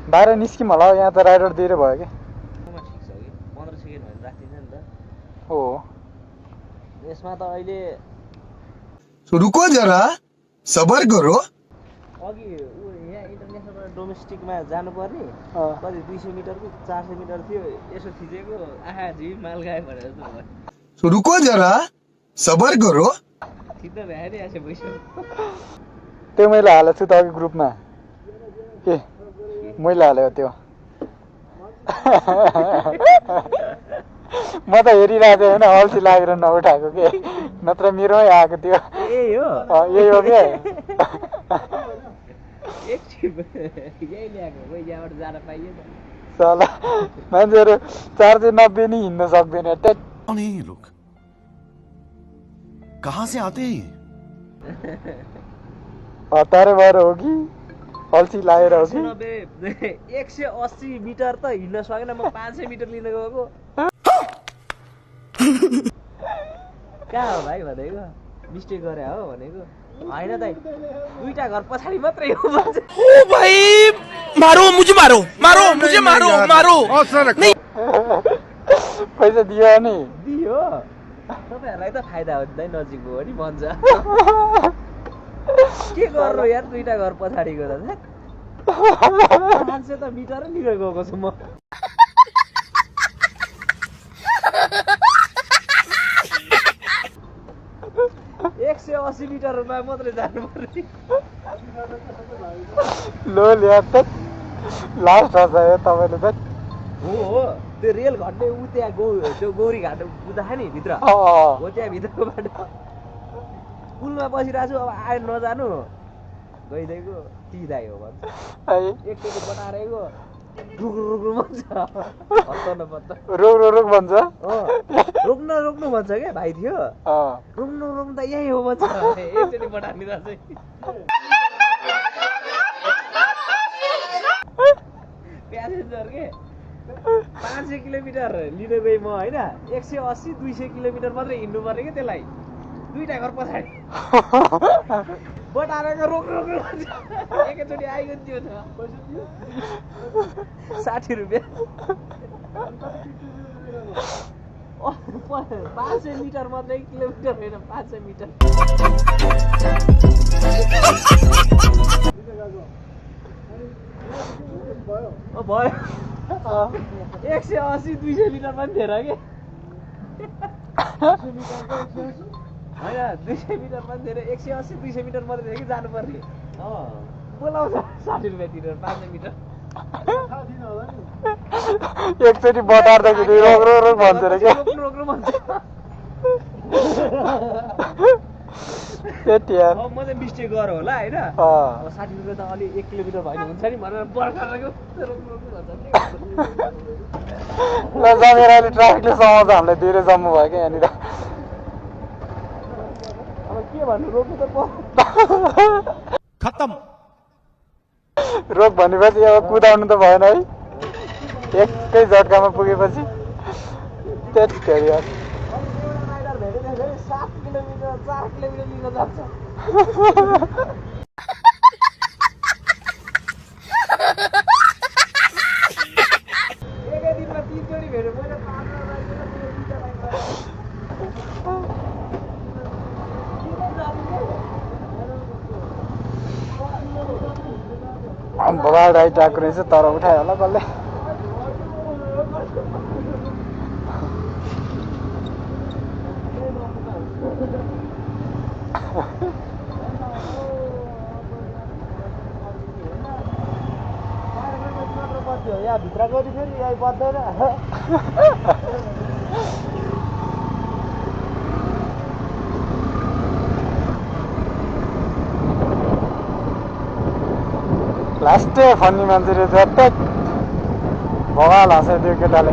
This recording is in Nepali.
बाहिर निस्किम होला यहाँ त राइडर दिएर भयो कि ठिक छ कि 15 सेकेन्ड भनेर राखिदिन्छ नि त हो यसमा त अहिले रुको जरा सबर करो अघि यहाँ इन्टरनेसनल डोमेस्टिकमा जानुपर्ने कति 200 मिटरको 400 मिटर थियो यसो थिचेको आहा जी माल गायो भनेर जस्तो भयो रुको जरा सबर करो थिच्न भ्याए नि आसे पैसा त्यो मैले हालेको छु त अघि ग्रुपमा के मैले हालेको त्यो म त हेरिरहेको थिएँ होइन अल्छी लागेर नउठाएको के नत्र मेरोमै आएको थियो यही हो यही हो क्या यही ल्याएको हो यहाँबाट जान पाइयो त चला मान्छेहरू 490 नि हिँड्न सक्दैन कौन है ये लोग कहाँ से आते हैं हतारै भएर हो कि अल्छी लागेर हो कि 180 मिटर त हिँड्न सकेन म 500 मिटर लिन गएको कहाँ हो भाइ भनेको मिस्टेक गरे हो भनेको होइन दाइ दुईटा घर पछाडि मात्रै हो भन्छ ओ भाई मारो मुझे मारो मारो मुझे मारो मारो पैसा दियो नि दियो तपाईहरुलाई त फाइदा हुन्छ नजिक हो नि भन्छ के गर्नु यार दुईटा घर पछाडिको त 500 त मिटर लिएर गएको छु म 180 मिटरमा मात्रै जानु पर्ने लो ल्याट त लास्ट हसायो तपाईले त हो त्यो रेल घट्ने उ त्यहाँ त्यो गौरी घाट उता नि भित्र हो त्यहाँ भित्रको बाटो पुलमा बसिरहेको छु अब आयो नजानु गइदिएको तिदाइ हो भन्छ एकचोटि बनाएको रुक भन्छ रुक भन्छ रोक्नु भन्छ क्या भाइ थियो रोक्नु त यही हो भन्छ एकचोटि बटार्ने चाहिँ प्यासेन्जर के 500 किलोमिटर लिन गएँ म होइन 180 200 किलोमिटर मात्रै हिँड्नु पर्ने क्या त्यसलाई दुईटा घर पछाडि बटारेको रोक्नु भन्छ एकैचोटि आइगयो त्यो त 60 रुपियाँ 500 मिटर मात्रै किलोमिटर होइन 500 मिटर भयो 180 200 मिटर पनि थिएन कि होइन 200 मिटर पनि थिएन 180 200 मिटर मात्रै थियो कि जानुपर्ने बोलाउँछ 60 रुपियाँ तिरेर 500 मिटर एकचोटि बटार्दाखेरि रोक भन्छ रे के रोक्नु भन्छ त्यति यार म चाहिँ मिस्टेक गर होला होइन 60 रुपियाँ त अलि 1 किलोमिटर भयो हुन्छ नि भनेर बर्खाको रोक्नु भन्छ ल जमेर अहिले ट्राफिकले समाउँछ हामीलाई धेरै जम्मु भयो क्या यहाँनिर अब के भन्नु रोक्नु त खत्म रोक भनेपछि अब कुदाउनु त भएन है एकै झट्कामा पुगेपछि त्यति धेरै यार 7 किलोमिटर 4 किलोमिटर लिन जान्छ एकै दिनमा 3 जोडी भेट्यो मैले 5 भला राइट आएको रहेछ तर उठायो होला कसले यहाँ भित्र गरी फेरि यहाँ बज्दैन लास्टै फन्नी मान्छे रहेछ त्यही भवाल हाँस्यो त्यो केटाले